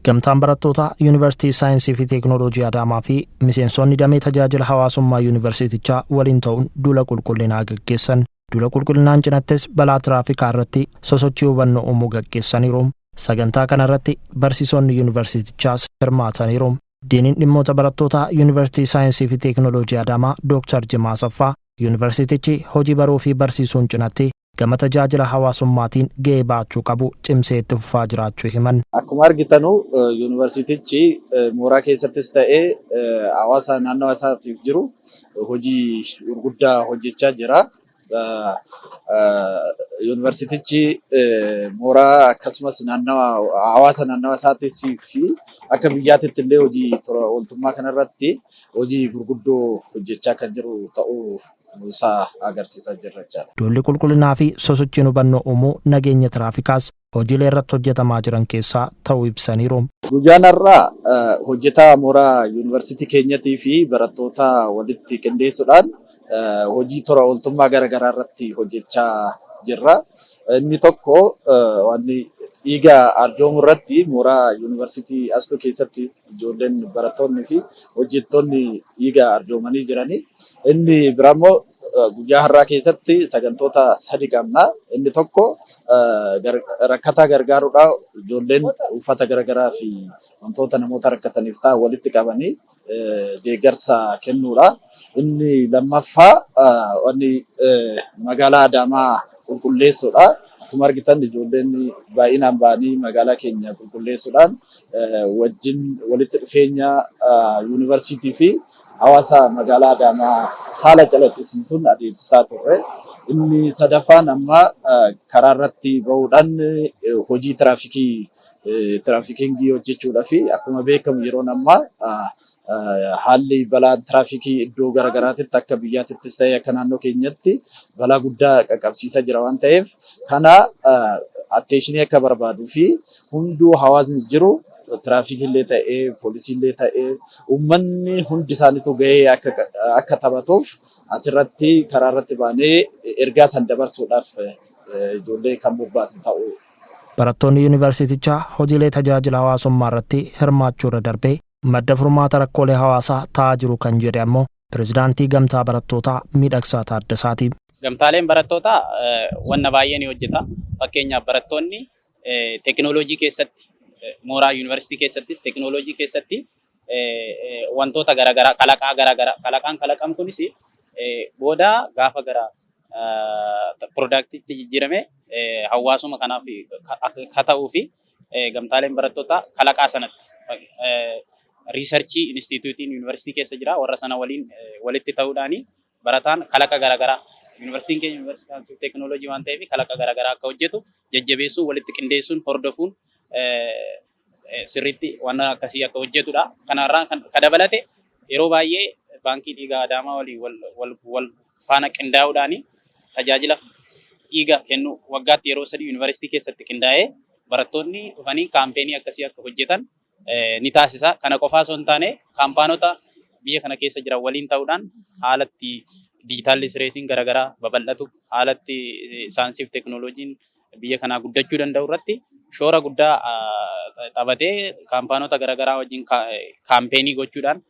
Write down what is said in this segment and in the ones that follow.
Gamtaan barattoota Yuunivarsiitii Saayinsii fi Teeknooloojii Adaamaa fi miseensonni damee tajaajila hawaasummaa yuunivarsiitichaa waliin ta'uun duula qulqullinaa gaggeessan. Duula qulqullinaan cinattis balaa tiraafikaa irratti sosochii hubannoo uumuu gaggeessaniiru. Sagantaa kanarratti barsiisonni yuunivarsiitichaas hirmaataniiru. Diiniin dhimmoota barattootaa Yuunivarsiitii Saayinsii fi Teeknooloojii Adaamaa Dooktar Jimaa Asaffaa yuunivarsiitichi hojii baruu fi barsiisuun cinatti gama tajaajila hawaasummaatiin gahee baachuu qabu cimsee itti fufaa jiraachuu himan. Akkuma argitanu, yuunivarsiitichi mooraa keessattis ta'ee hawaasa naannawa isaatiif jiru hojii gurguddaa hojjechaa jira. Yuunivarsiitichi mooraa akkasumas naannawa hawaasa naannawa isaatis fi akka biyyaatitti illee hojii tola ooltummaa kanarratti hojii gurguddoo hojjechaa kan jiru ta'uu isaa agarsiisaa jirra jechaadha. Duulli qulqullinaa fi sosochiin hubannoo uumuu nageenya tiraafikaas hojiilee irratti hojjetamaa jiran keessaa ta'uu ibsaniiru. Guyyaan har'aa hojjetaa mooraa yuunivarsiitii keenyatii fi barattoota walitti qindeessuudhaan hojii tola ooltummaa garaagaraa irratti hojjechaa jirra. Inni tokko wanni dhiiga arjoomuu irratti mooraa yuunivarsiitii Astuu keessatti ijoolleen, barattoonni fi hojjettoonni dhiiga arjoomanii jirani. Inni biraa immoo guyyaa har'aa keessatti sagantoota sadi qabna. Inni tokko rakkataa gargaaruudha. Ijoolleen uffata garaagaraa fi wantoota namoota rakkataniif ta'an walitti qabanii deeggarsa kennuudha. Inni lammaffaa wanni magaalaa Adaamaa qulqulleessuudha. Akkuma argitan, ijoolleen baay'inaan ba'anii magaalaa keenya qulqulleessuudhaan wajjin walitti dhufeenya yuunivarsiitii fi hawaasa magaalaa Adaamaa haala calaqqisiisuun adeemsisaa turre. Inni sadaffaan amma karaa irratti bahuudhaan hojii tiraafikii trafficking hojjechuudhaa fi akkuma beekamu yeroon ammaa haalli balaan tiraafikii iddoo garaagaraatitti akka biyyaatittis ta'e akka naannoo keenyatti balaa guddaa qaqqabsiisaa jira waan ta'eef, kana attention akka barbaaduu fi hunduu hawaasni jiru, tiraafikillee ta'ee poolisiillee ta'ee uummanni hundi isaaniitu gahee akka taphatuuf asirratti karaa irratti baanee ergaa san dabarsuudhaaf ijoollee kan bobbaasan ta'uu. Barattoonni yuunivarsiitichaa hojiilee tajaajila hawaasummaa irratti hirmaachuu irra darbee madda furmaata rakkoolee hawaasaa ta'aa jiru kan jedhe ammoo pirezidaantii Gamtaa Barattootaa Miidhagsaa Taaddasaati. Gamtaaleen barattootaa wanna baay'ee ni hojjeta. Fakkeenyaaf, barattoonni teekinooloojii keessatti, mooraa yuunivarsiitii keessattis teekinooloojii keessatti wantoota garaagaraa, kalaqaa garaagaraa, kalaqaan kalaqam kunis booda gaafa gara productiitti jijjiirame hawaasuma kanaaf akka ta'uu fi gamtaaleen barattootaa kalaqaa sanatti research instituteiin yuunivarsiitii keessa jira, warra sana waliin walitti ta'uudhaani barataan kalaqa garaagaraa, yuunivarsiitiin keenya yuunivarsiitii saayinsii fi teekinooloojii waan ta'eef, kalaqa garaagaraa akka hojjetu jajjabeessuun, walitti qindeessuun, hordofuun sirriitti waan akkasii akka hojjetudha. Kanarraa kan dabalate yeroo baay'ee baankii dhiigaa Adaamaa waliin wal faana qindaa'uudhaani tajaajila dhiiga kennu waggaatti yeroo 3 yuunivarsiitii keessatti qindaa'ee barattoonni dhufanii campaign akkasii akka hojjetan ni taasisa. Kana qofaa osoo hin taane, kaampaanota biyya kana keessa jiran waliin ta'uudhaan haalatti digital literacyn garaagaraa babal'atu, haalatti saayinsii fi teekinooloojiin biyya kanaa guddachuu danda'u irratti shoora guddaa taphatee kaampaanota garaagaraa wajjin campaign gochuudhaan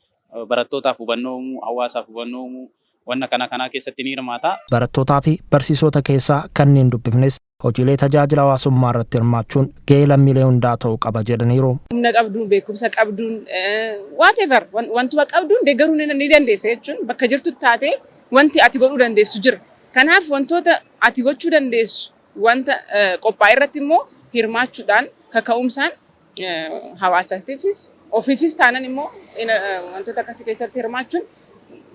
barattootaaf hubannoo uumuu, hawaasaaf hubannoo uumuu, wanna kana kanaa keessatti ni hirmaata. Barattootaa fi barsiisota keessaa kanneen dubbifnes hojiilee tajaajila hawaasummaa irratti hirmaachuun gahee lammiilee hundaa ta'uu qaba jedhaniiru. Humna qabduun, beekumsa qabduun, whatever, wantuma qabduun deeggaruu ni dandeessa jechuun bakka jirtutti taatee wanti ati godhuu dandeessu jira. Kanaaf wantoota ati gochuu dandeessu wanta qophaa'e irratti immoo hirmaachuudhaan kaka'umsaan hawaasaatiifis ofiifis taanan immoo wantoota akkasii keessatti hirmaachuun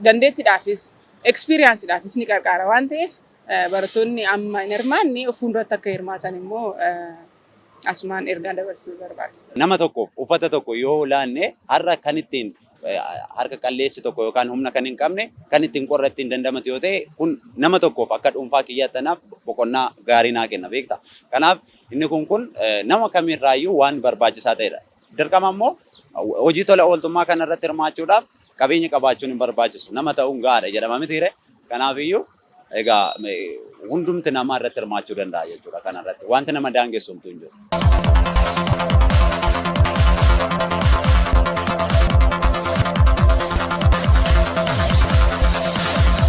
dandeettiidhaafis experiencedhaafis ni gargaara waan ta'eef, barattoonni amma hin hirmaanne of fuulduratti akka hirmaatan immoo asumaan ergaa dabarsuu barbaada. Nama tokkoof uffata tokko yoo laanne, har'a kan ittiin harka qalleessi tokko yookaan humna kan hin qabne kan ittiin qorra ittiin dandamatu yoo ta'e, kun nama tokkoof akka dhuunfaa kiyyaatti anaaf boqonnaa gaarii naa kenna, beekta. Kanaaf inni kun nama kamirraayyuu waan barbaachisaa ta'edha. Dirqama immoo hojii tola ooltummaa kanarratti hirmaachuudhaaf qabeenya qabaachuun hin barbaachisu. Nama ta'uun gahaadha jedhama mitiire. Kanaafiyyuu egaa hundumti namaa irratti hirmaachuu danda'a jechuudha kanarratti. Wanti nama daangessu homtuu hin jiru.